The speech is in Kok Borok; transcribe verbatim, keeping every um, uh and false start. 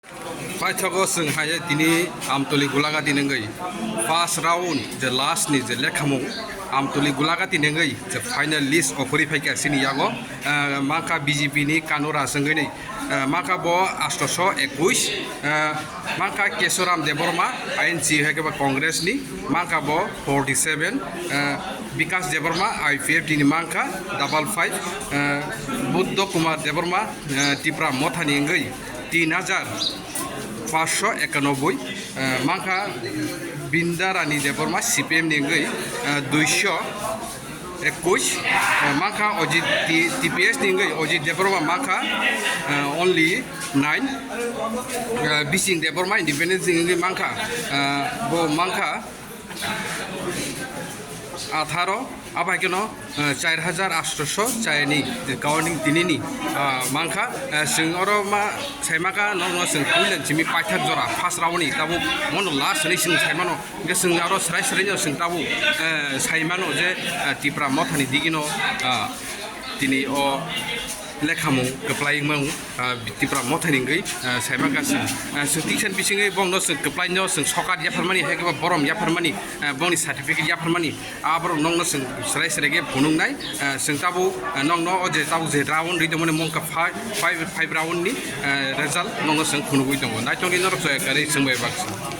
Paithago chwng hai tini Amtoli Gulagati nengwi first round je last ni je lekhamung Amtoli Gulagati nengwi je final list o kwrwi phaikha chini yago, eh, mankha B J P ni Kanura chwngwi ni, eh, mankha bo astoso ekush, eh, mankha Kesoram Debbarma I N C hai khe ba Congress ni, mankha bo forty seven, eh, Bikas Debbarma I P F T ni mankha double five, eh, Buddho Kumar Debbarma, eh, Tipra Motha ni wngwi tin hajar paanch sho ekanoboi, eh, mankha Binda Rani Debbarma C P M ni wngwi, eh, dui sho ekush, eh, mankha Ojit T-, T P S ni wngwi Ojit Debbarma mankha, eh, only nine, eh, Bising Debbarma independence ni wngwi mankha, eh, bo mankha atharo, abo hai kheno, eh, char hajar astoso chayani counting tinini, ah, mankha, eh, chwng oro ma saimaka nokno chwng puilen simi paithak jora first round ni tabuk mono last hinwi chwng saimano, hwnkhe chwng aro srai srai no chwng tabuk, eh, saimano je, eh, Tipra Mothani digino, ah, tini o lekhamung kwplai wngmung, ah, Tipra Mothani wngwi, ah, saimaka chwng, ah, chwng tisa bisingwi bongno chwng kwplaino chwng sokat yapharmani hai khe borom yapharmani, ah, bongni certificate yapharmani, aborok nokno chwng srai srai khe phunuknai, ah, chwng tabuk, ah, nokno o je tabuk je round rwi tongmani mungkha five, five, five round ni, ah, result nokno chwng phunugwi tongo. Naitokni norok chaya kwrwi chwng bai baksa.